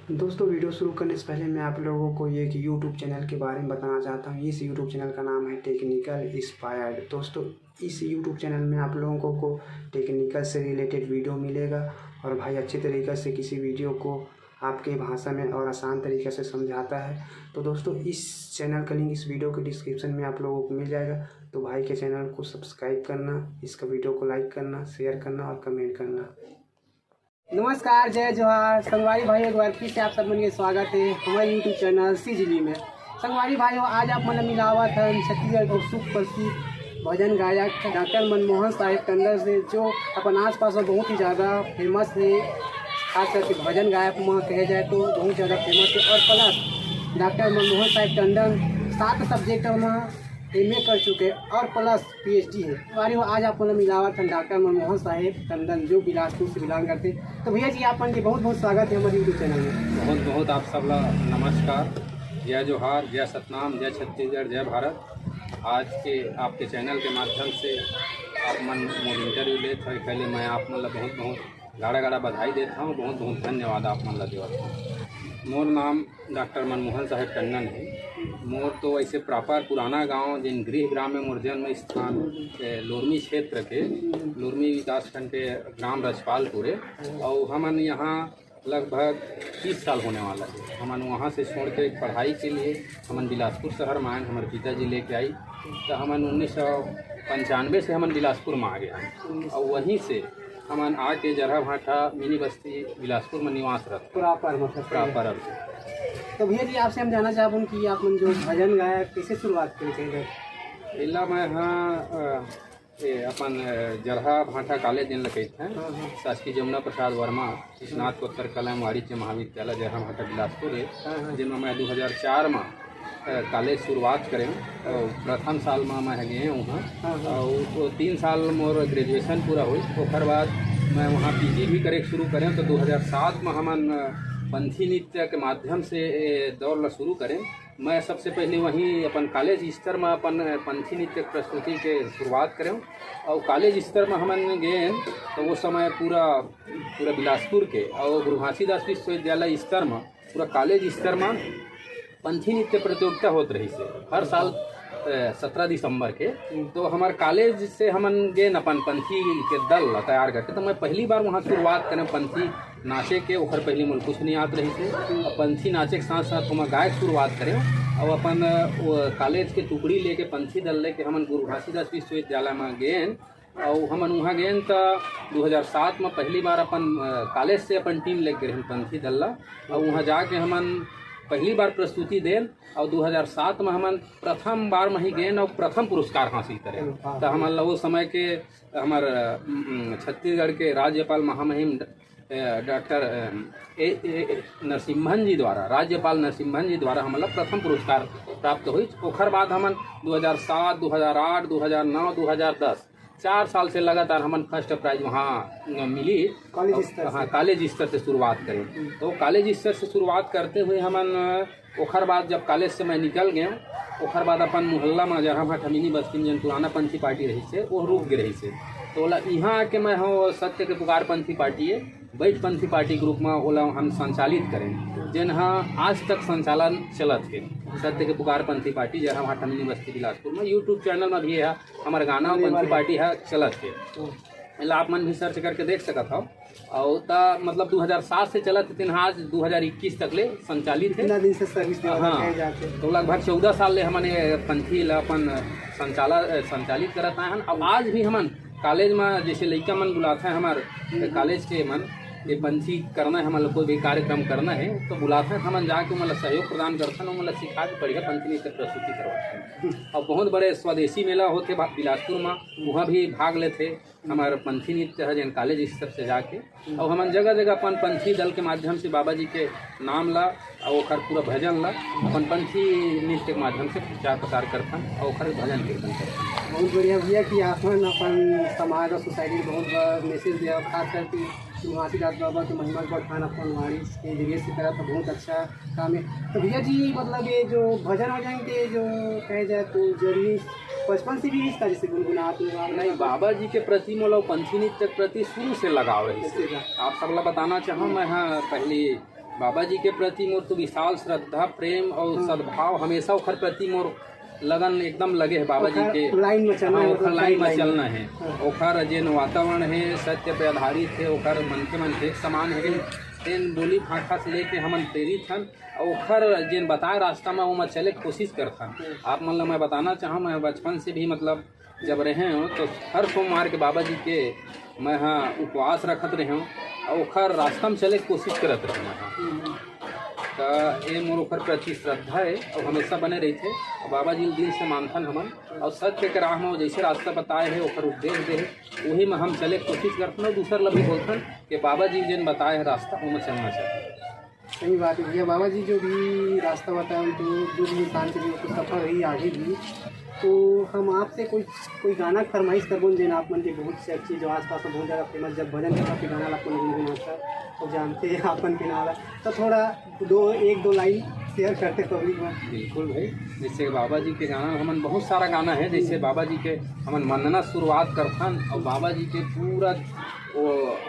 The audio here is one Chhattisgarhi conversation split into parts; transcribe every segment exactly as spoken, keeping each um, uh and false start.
दोस्तों, वीडियो शुरू करने से पहले मैं आप लोगों को एक यूट्यूब चैनल के बारे में बताना चाहता हूँ। इस यूट्यूब चैनल का नाम है टेक्निकल इंस्पायर्ड। दोस्तों, इस यूट्यूब चैनल में आप लोगों को टेक्निकल से रिलेटेड वीडियो मिलेगा और भाई अच्छे तरीके से किसी वीडियो को आपके भाषा में और आसान तरीके से समझाता है। तो दोस्तों, इस चैनल का लिंक इस वीडियो के डिस्क्रिप्शन में आप लोगों को मिल जाएगा। तो भाई के चैनल को सब्सक्राइब करना, इसका वीडियो को लाइक करना, शेयर करना और कमेंट करना। नमस्कार, जय जोहार। संगवारी भाई, एक बार फिर से आप सब मन के स्वागत है हमारे यूट्यूब चैनल सीजीली में। संगवारी भाई हो, आज आप मन ला मिलावत हन छत्तीसगढ़ के सुप्रसिद्ध भजन गायक डॉक्टर मनमोहन साहेब टंडन से, जो अपन आसपास में बहुत ही ज़्यादा फेमस है, खास करके भजन गायक में कहे जाए तो बहुत ज़्यादा फेमस है। और प्लस डॉक्टर मनमोहन साहेब टंडन सात सब्जेक्ट में एमए कर चुके हैं और प्लस पीएचडी है। संगवारी हो, आज आप मन ला मिलावत हन डॉक्टर मनमोहन साहेब टंडन, जो बिलासपुर से बिलोंग करते। तो भैया जी, आप मन के बहुत बहुत स्वागत है हमारे यूट्यूब चैनल में। बहुत बहुत आप सब ला नमस्कार, जय जोहार, जय सतनाम, जय छत्तीसगढ़, जय भारत। आज के आपके चैनल के माध्यम से आप मन मोर इंटरव्यू लेत हव, एकर ले मैं आप मन ला बहुत बहुत गाड़ा गाड़ा बधाई देत हव, बहुत बहुत धन्यवाद आप मन ला देवत हव। मोर नाम डॉक्टर मनमोहन साहेब टंडन है। मोर तो वैसे प्रॉपर पुराना गांव, जिन गृह ग्राम में मोर जन्म स्थान, ए, लोरमी क्षेत्र के, लोरमी विकासखंड के ग्राम रजपालपुर है। और हमन यहाँ लगभग तीस साल होने वाला है। हमन वहाँ से छोड़ के पढ़ाई के लिए हमन बिलासपुर शहर में आए, हमारे पिताजी लेके आई, तो हमन उन्नीस सौ पंचानवे से हमन बिलासपुर में आ गए हैं। और वहीं से हमन आके जरहा भाटा मिनी बस्ती बिलासपुर में निवास रखते। प्रॉपर मतलब प्रॉपर अब। तो भैया जी, आपसे हम जानना चाहबन कि आप मन जो भजन गायक कैसे शुरुआत करे थे? एला मैं हाँ, अ, ए, अपन, अ, जरहा भाटा कॉलेज जेन ल कहिथे, हाँ, हाँ। शासकीय जमुना प्रसाद वर्मा स्नातकोत्तर कला एवं वाणिज्य महाविद्यालय जरहा भाटा बिलासपुर है, हाँ, हाँ। जेन में मैं दो हज़ार चार में, अ, कॉलेज शुरुआत करें। और प्रथम साल में मैं गए हूँ वहाँ। हाँ, हाँ। और वो तीन साल मोर ग्रेजुएशन पूरा हुई, ओकर बाद मैं वहाँ पीजी भी करे शुरू करें। तो दो हज़ार सात में हमन, अ, पंथी नृत्य के माध्यम से ए दौर ला शुरू करें। मैं सबसे पहले वहीं अपन कॉलेज स्तर में अपन पंथी नृत्य प्रस्तुति के शुरुआत करें। और कॉलेज स्तर में हमन गए तो वो समय पूरा, पूरा बिलासपुर के और गुरु घासीदास विश्वविद्यालय स्तर में पूरा कॉलेज स्तर में पंथी नृत्य प्रतियोगिता होत रहिस हे हर साल, अ, सत्रह दिसंबर के। तो हमार कॉलेज से हमन गेन अपन पंथी के दल ला तैयार करके, तो मैं पहली बार वहाँ शुरुआत करें पंथी नाचे के। ओकर पहले मोला कुछ नहीं आत रहिस हे। अब पंथी नाचे के साथ साथ हम गायक शुरुआत करें और अपन, अ, वो कॉलेज के टुकड़ी लेके, पंथी दल लेके हमन गुरु घासीदास विश्वविद्यालय में गेन। और हमन वहाँ गेन त दो हज़ार सात में पहली बार अपन, अ, कॉलेज से अपन टीम लेके गए पंथी दल ला। और वहाँ जाके हमन पहली बार प्रस्तुति देन और दो हज़ार सात में हमन प्रथम बार में ही गेन और प्रथम पुरस्कार हासिल करें। तो हमन ला वो समय के हमार, अ, छत्तीसगढ़ के राज्यपाल महामहिम ड-, अ, डॉक्टर, अ, ए, ए, ए, नरसिम्हन जी द्वारा, राज्यपाल नरसिम्हन जी द्वारा हमन ला प्रथम पुरस्कार प्राप्त हुई। ओखर बाद हमन दो हज़ार सात, दो हज़ार आठ, दो हज़ार नौ, दो हज़ार दस, चार साल से लगातार हमन फर्स्ट प्राइज वहाँ मिली। कॉलेज स्तर से। हाँ, कॉलेज स्तर से शुरुआत करें। तो कॉलेज स्तर से शुरुआत करते हुए हमन, अ, ओखर बाद जब कॉलेज से मैं निकल गए, ओखर बाद अपन मोहल्ला में जहाँ भाटा मिनी बस्ती में जन पुराना पंथी पार्टी रहिस हे, वो रुक गए रहिस हे। तो ओला यहाँ आके मैं हो सत्य के पुकार पंथी पार्टी है, बैठ पंथी पार्टी के रूप में ओला हम संचालित करें, जेन हा आज तक संचालन चलत हे। सत्य के पुकार पंथी पार्टी जहाँ भाटा मिनी बस्ती बिलासपुर में यूट्यूब चैनल में भी है, हमारे गाना पंथी पार्टी है चलत हे। एला आप मन भी सर्च करके देख सकत हव। और त मतलब दो हज़ार सात से चलत हे, तेन आज दो हज़ार इक्कीस तक ले संचालित हे। इतना दिन से सर्विस दे रहा हाँ। है जाके। तो लगभग चौदह साल ले हमन ये पंथी ला अपन संचाला-, संचालित करत आए हन। अब आज भी हमन कॉलेज में जैसे लइका मन बुलाथे हमार कॉलेज के मन, ये पंथी करना है, हमन ला कोई भी कार्यक्रम करना है तो बुलाथे, हमन जाके ओमन ला सहयोग प्रदान करथन, ओमन ला सिखा के बढ़िया पंथी नृत्य प्रस्तुति करवाथन। और बहुत बड़े स्वदेशी मेला होथे बा-, बिलासपुर में, वहाँ भी भाग लेथे। हमार पंथी नृत्य है जेन कॉलेज स्तर से जाके, और हमन जगह जगह अपन पंथी दल के माध्यम से बाबा जी के नाम ला और ओखर पूरा भजन ला अपन पंथी नृत्य के माध्यम से प्रचार प्रसार करथन और ओखर भजन कीर्तन करथन। बहुत बढ़िया भैया कि आप मन अपन समाज और सोसाइटी में बहुत बड़ा मैसेज दे, और खास करके तुलसीदास बाबा के महिमा के बखान अपन वाणी के जरिए से करत, तो बहुत अच्छा काम है। तो भैया जी, मतलब ये जो भजन वजन के जो कहे जाए तो जर्नी बचपन से भी इस तरह से गुनगुनात हुआ? नहीं, बाबा जी के प्रति मोला पंथी नृत्य के प्रति शुरू से लगाव है। अच्छा, अच्छा। आप सब ला बताना चाहूँ मैं, हाँ, पहली बाबा जी के प्रति मोर तो विशाल श्रद्धा, प्रेम और हाँ। सद्भाव, हमेशा ओखर प्रति मोर लगन एकदम लगे हे बाबा जी ओखर के। लाइन में चलना हाँ, है, ओखर मतलब लाइन में लाइन। चलना है। हाँ। ओखर जेन वातावरण है, सत्य पे आधारित है, ओखर मनखे मन के एक समान है, तेन बोली भाखा से लेके हमन प्रेरित हन। और ओखर जेन बताए रास्ता में ओमा चले के कोशिश करथन। हम्म। आप मन ला मैं बताना चाहूँ, मैं बचपन से भी मतलब जब रहे हो तो हर सोमवार के बाबा जी के मैं हा उपवास रखत रहे हो और ओखर रास्ता में चले के कोशिश करत रहे मैं हा। हम्म। त ए मोर ओखर प्रति श्रद्धा है और हमेशा बने रहिथे। और बाबा जी दिल से मानथन हमन और सत्य के राह में जैसे रास्ता बताए है, ओखर उपदेश दे है, वही में हम चले के कोशिश करथन और दूसर ला भी बोलथन कि बाबा जी जेन बताए है रास्ता, ओमा चलना चाहिए। सही बात है भैया। बाबा जी जो भी रास्ता बताए, उनके जो भी इंसान के लिए तो सफर रही आगे भी। तो हम आपसे कोई, कोई गाना के फरमाइश करबो, जेन आप मन के बहुत से अच्छी, जो आसपास में बहुत ज़्यादा फेमस, जब भजन करता तो गाना ला अपन गुनगुनाता, तो जानते हैं आपन के नाम ला। तो थोड़ा दो, एक दो लाइन शेयर करते पब्लिक में। बिल्कुल भाई, जैसे बाबा जी के गाना, हमन बहुत सारा गाना है, जैसे बाबा जी के हमन वंदना शुरुआत करथन और बाबा जी के पूरा वो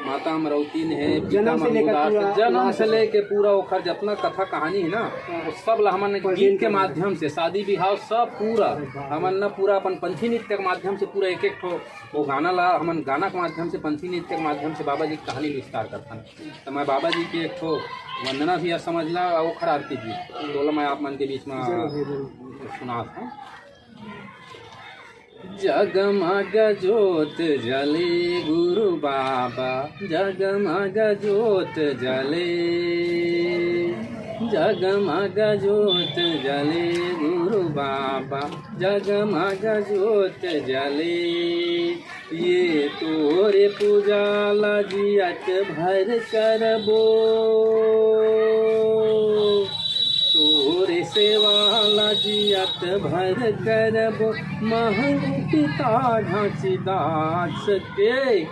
माता अमरौती ने है, पिता जन्म से लेकर मंगूदास पूरा से, जन्म लास्ट से तक। लेके पूरा ओखर जितना कथा कहानी है ना, हाँ। वो सब ला हमन गीत के माध्यम से, शादी बिहाव सब पूरा अरे बाप रे। हमन ना पूरा अपन पंथी नृत्य के माध्यम से पूरा एक एक ठो वो गाना ला हमन गाना के माध्यम से, पंथी नृत्य के माध्यम से बाबा जी के कहानी विस्तार करथन। तो मैं बाबा जी के एक ठो वंदना भी समझ ला और ओखर आरती भी, तो मैं आप मन के बीच में जरूर, जरूर। सुनात हूँ। जगमग जोत जले गुरु बाबा, जगमग जोत जले, जगमग जोत जले गुरु बाबा, जगमग जोत जले। ये तोरे पूजा ला जियत भर करबो, तोरे सेवा ला जियत भर करबो, महंग पिता घासीदास के।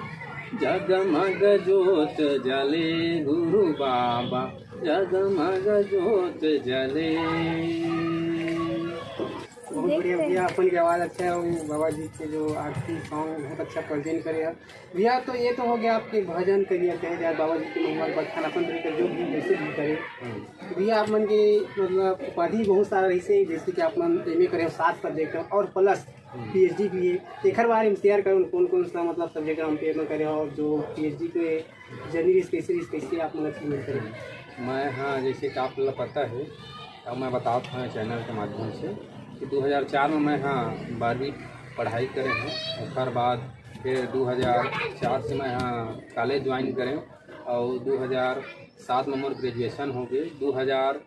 जगमग जोत जले गुरु बाबा, जगमग जोत जले। बहुत बढ़िया भैया, अपन के आवाज़ अच्छा है, वो बाबा जी के जो आरती सॉन्ग बहुत अच्छा प्रेजेंट करे है। भैया, तो ये तो हो गया आपके भजन करिए, कहे जाए बाबा जी के महिमा बखान अपन तरीके जो भी जैसे भी करे। हम्म। तो भैया, आप मन के मतलब उपाधि बहुत सारा रहिसे, जैसे कि आप मन एमए करे हो सात सब्जेक्ट और प्लस हम्म। पीएचडी भी है, एखर बारे में शेयर करो, कौन कौन सा मतलब सब्जेक्ट हम पे में करे हो और जो पीएचडी के जर्नी रहिस, कैसे रहिस, कैसे आप मन अचीवमेंट करे? मैं, हाँ, जैसे कि आप लोग पता है, अब मैं बतावत हूँ चैनल के माध्यम से कि दो हज़ार चार में मैं, हाँ, बारहवीं पढ़ाई करे हूँ। ओकर बाद फिर दो हज़ार चार से मैं, हाँ, कॉलेज ज्वाइन करे हूँ और दो हज़ार सात में मोर ग्रेजुएशन हो गए। दो हज़ार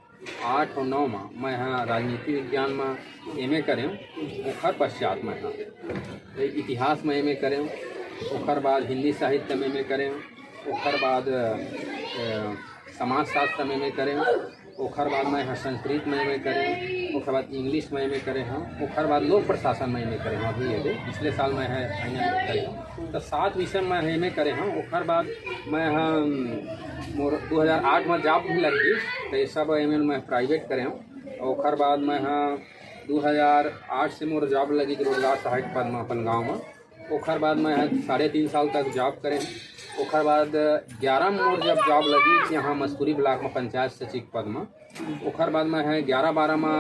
आठ और नौ में मैं, हाँ, राजनीति विज्ञान में एमए करे हूँ। ओकर पश्चात मैं, हाँ, इतिहास में एमए करे हूँ। ओकर बाद हिंदी साहित्य में एमए करे हूँ। ओकर बाद, अ, समाजशास्त्र में एमए करे हूँ। ओकर बाद मैं, हाँ, संस्कृत में एमए करे हूँ। ओकर बाद इंग्लिश में एमए करे हूँ। ओकर बाद लोक प्रशासन में एमए करे हूँ। अभी ये दे, पिछले साल मैं, हाँ, फाइनल करे हूँ। तो सात विषय में एमए करे हूँ। ओकर बाद मैं, हाँ, मोर दो हज़ार आठ में जॉब भी लग गई, तो ये सब एमए मैं प्राइवेट करे हूँ। ओकर बाद मैं, हाँ, दो हज़ार आठ से मोर जॉब लगी रोजगार सहायक पद में अपन गाँव में। ओकर बाद मैं, हाँ, साढ़े तीन साल तक जॉब करे हूँ। ओकर बाद ग्यारह में मोर जब जॉब लगी कि यहाँ मस्तूरी ब्लॉक में पंचायत सचिव पद में। ओकर बाद मैं, हाँ, ग्यारह बारह में, अ,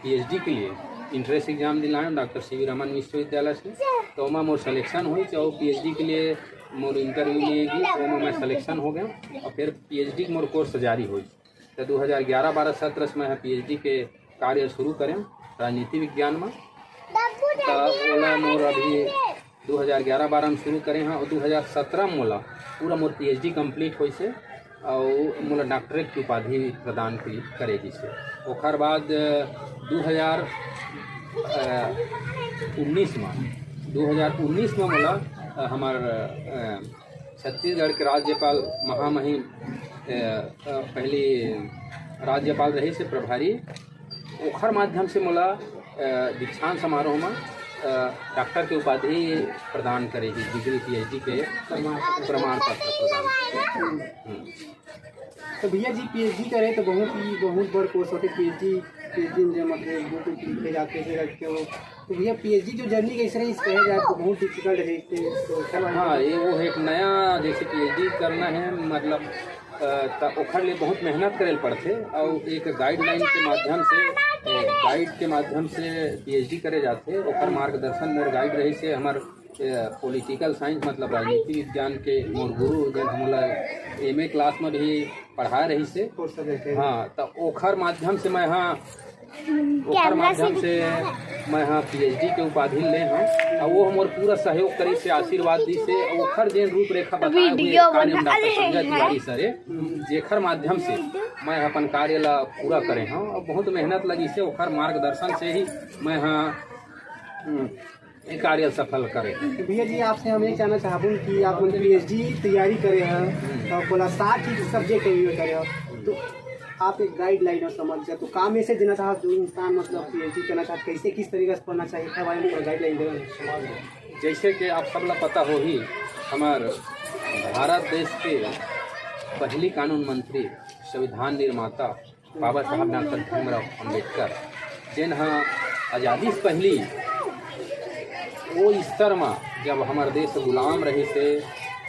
पीएचडी के लिए एंट्रेंस एग्जाम दिलाए डॉक्टर सीवी रमन विश्वविद्यालय से। तो ओमा मोर सिलेक्शन हुई, तो पीएचडी के लिए मोर इंटरव्यू लिए गई, तो ओमा मैं सिलेक्शन हो गया और फिर पीएचडी के मोर कोर्स जारी हुई। तो दो हज़ार ग्यारह बारह सत्र से मैं पीएचडी के कार्य शुरू करें राजनीति विज्ञान में। तो ओला मोर अभी दो हज़ार ग्यारह बारह में शुरू करे हैं और दो हज़ार सत्रह में मोला पूरा मोर पीएचडी कंप्लीट होइसे और मोला डॉक्टरेट की उपाधि प्रदान की, करे गिसे। ओकर बाद दो हज़ार उन्नीस में, दो हज़ार उन्नीस में मोला, अ, हमार, अ, छत्तीसगढ़ के राज्यपाल महामहिम, अ, अ, पहली राज्यपाल रहिसे प्रभारी, ओखर माध्यम से मोला, अ, दीक्षांत समारोह में, अ, डॉक्टर के उपाधि प्रदान करे गिस, डिग्री पीएचडी के प्रमाण पत्र प्रदान करे। हम्म। तो भैया जी, पीएचडी करे तो बहुत ही, बहुत बड़ कोर्स होथे पीएचडी। पीएचडी में जो मतलब बुक लिखे जाथे, फिर रखते हो। तो भैया, पीएचडी जो जर्नी कैसे रही, कहे जाए तो बहुत डिफिकल्ट रही थी, तो चलो। हाँ, ये वो एक नया, जैसे पीएचडी करना है, मतलब त ओखर लिए बहुत मेहनत करे ल पड़थे। अउ एक गाइडलाइन के माध्यम से, ए, गाइड के माध्यम से पीएचडी करे जाथे। ओखर मार्गदर्शन मोर गाइड रहिस हे, हमर पॉलिटिकल साइंस, मतलब राजनीति विज्ञान के मोर गुरु, जेन हमला एमए क्लास में भी पढ़ाए रहिस हे। हाँ, त ओखर माध्यम से मैं हा ओखर माध्यम से मैं हा पीएचडी के उपाधि ले हूँ। और वो हमर पूरा सहयोग करिस हे, आशीर्वाद दिस हे। और ओखर जेन रूपरेखा बताए हुए कार्य डॉक्टर संजय तिवारी सर हे, जेखर माध्यम से मैं अपन कार्य ला पूरा करे हूँ। और बहुत मेहनत लगिस हे, ओखर मार्गदर्शन से ही मैं हा, हम्म, ये कार्य सफल करे। तो भैया जी, आपसे हम ये जानना चाहबो कि आप मन पीएचडी तैयारी करे हैं, तो बोला साठ ही सब्जेक्ट एमए करे हो, तो आप एक गाइडलाइन और समझ जाए, तो का मैसेज देना चाहत जो इंसान मतलब पीएचडी करना चाहत, कैसे किस तरीके से पढ़ना चाहिए, एकर बारे में थोड़ा गाइडलाइन देना। जैसे कि आप सब ला पता होही, हमार भारत देश के पहली कानून मंत्री, संविधान निर्माता बाबा साहब डॉक्टर भीमराव अंबेडकर, जेन ह आजादी से पहली वो स्तर में, जब हमार देश गुलाम रहिस हे,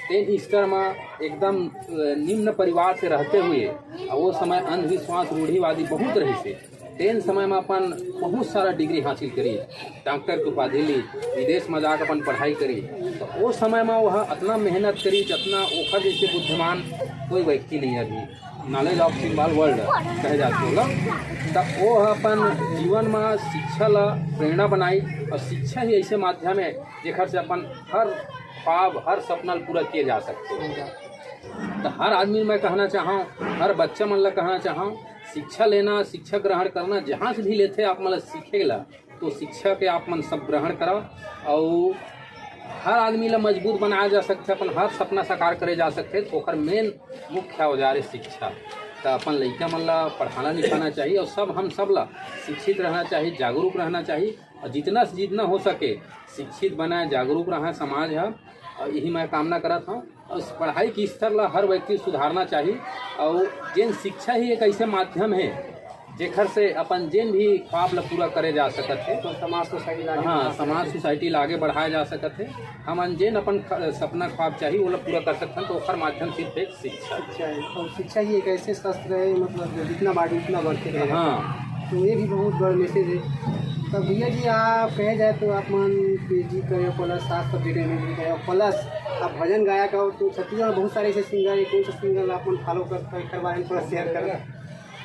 तेन स्तर में एकदम, अ, निम्न परिवार से रहते हुए, और वो समय अंधविश्वास, रूढ़िवादी बहुत रहिस हे, तेन समय में अपन बहुत सारा डिग्री हासिल करी, डॉक्टर के उपाधि ली, विदेश में जाकर अपन पढ़ाई करी। तो वो समय में वह इतना मेहनत करी, जितना ओखर जैसे बुद्धिमान कोई व्यक्ति नहीं अभी। नॉलेज ऑफ सिंबल वर्ल्ड कहे जाथे ओला। त वो ह अपन जीवन म शिक्षा ला प्रेरणा बनाई, और शिक्षा ही ऐसे माध्यम है जेखर से अपन हर ख्वाब, हर सपना ल पूरा किए जा सकते हो। त हर आदमी ल मैं कहना चाहूँ, हर बच्चा मन ला कहना चाहूँ, शिक्षा लेना, शिक्षा ग्रहण करना, जहाँ से भी लेथे आप मन ला सीखे ला, तो शिक्षा के आप मन सब ग्रहण करा। और हर आदमी ला मजबूत बनाया जा सकथे, अपन हर सपना साकार करे जा सकथे। तो ओकर मेन मुख्य औजार है शिक्षा। तो अपन लइका मन ला पढ़ाना लिखाना चाहिए और सब, हम सब ला शिक्षित रहना चाहिए, जागरूक रहना चाहिए और जितना से जितना हो सके शिक्षित बनाए, जागरूक रहे समाज ह। और यही मैं कामना करत हूँ। और पढ़ाई के स्तर ला हर व्यक्ति सुधारना चाहिए। और जेन शिक्षा ही एक ऐसे माध्यम है जेखर से अपन जेन भी ख्वाब ला पूरा करे जा सकत है। तो समाज सोसाइटी ला आगे हाँ, बढ़ा समाज सकत है। सोसाइटी ला आगे बढ़ाया जा सकत है। हमन जेन अपन ख-, सपना ख्वाब चाहिए, वो ला पूरा कर सकत हन, तो ओखर माध्यम सिर्फ एक शिक्षा। शिक्षा है। और शिक्षा ही एक ऐसे शस्त्र है, मतलब, जो जितना बांटे उतना बढ़ते रहेगा। हाँ। तो ये भी बहुत बड़ा मैसेज है। तब भैया जी, आप कहे जाए तो आप मन पीएचडी करे हो, प्लस सात सब्जेक्ट एमए भी करे हो, प्लस आप भजन गायक हो, तो छत्तीसगढ़ में बहुत सारे ऐसे सिंगर है, कौन सा सिंगर आप मन फॉलो करते हो, एकर बारे में थोड़ा शेयर करो।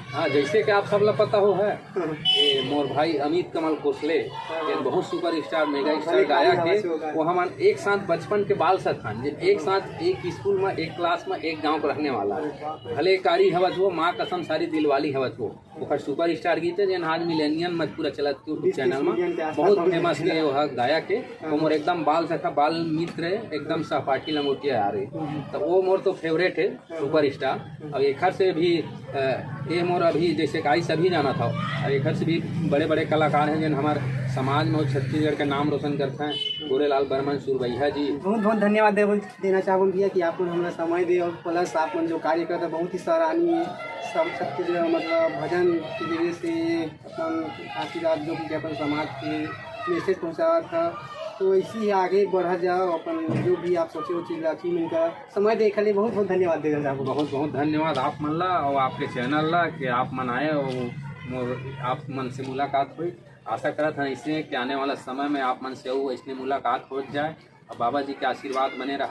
हाँ, जैसे कि आप सब ला पता हो है, हाँ। ये मोर भाई अमित कमल कोसले, हाँ। ये बहुत सुपरस्टार, मेगा हाँ, स्टार भले गायक कारी है। हवा से होगा। वो हमन एक साथ बचपन के बाल सखा हन, जे एक साथ एक स्कूल में, एक क्लास में, एक गांव के रहने वाला है। अरे बाप रे। भले कारी हवत हो, माँ कसम सारी दिलवाली हवत हो। ओकर सुपरस्टार गीत है, जेन आज मिलेनियम में पूरा चलत YouTube बीस तीस चैनल में मिलियन के आसपास बहुत पहुंच फेमस गया। है, वो गायक है। हाँ। वो मोर एकदम बाल सखा, बाल मित्र है, एकदम सहपाठी लंगोटिया यार है। हम्म। तो वो मोर तो फेवरेट है, हाँ। सुपरस्टार। अब एखर से भी, अ, ये मोर अभी जैसे कि आई सभी जाना था, अब एखर से भी बड़े-बड़े कलाकार हैं, जेन हमारे समाज में छत्तीसगढ़ का नाम रोशन करते हैं, गोरेलाल बर्मन सुरबैया जी। बहुत बहुत धन्यवाद देवल देना चाहबो भैया कि आप मन हमला समय दे और प्लस आप मन जो कार्य करत हे बहुत ही सराहनीय है। सब छत्तीसगढ़ मतलब भजन के जरिए से अपन आशीर्वाद जो भी अपन समाज के मैसेज पहुँचावत है, तो ऐसे ही आगे बढ़त जाओ। अपन जो भी आप सोचे वो चीज़ ला अचीव मन करा। समय देखे ले बहुत बहुत धन्यवाद देना चाहबो। बहुत बहुत धन्यवाद आप मन ला और आपके चैनल ला कि आप मन आए और मोर आप मन से मुलाकात हुई। आशा करत हैं ऐसे कि आने वाला समय में आप मन से अउ ऐसने मुलाकात हो जाए और बाबा जी के आशीर्वाद बने रहा।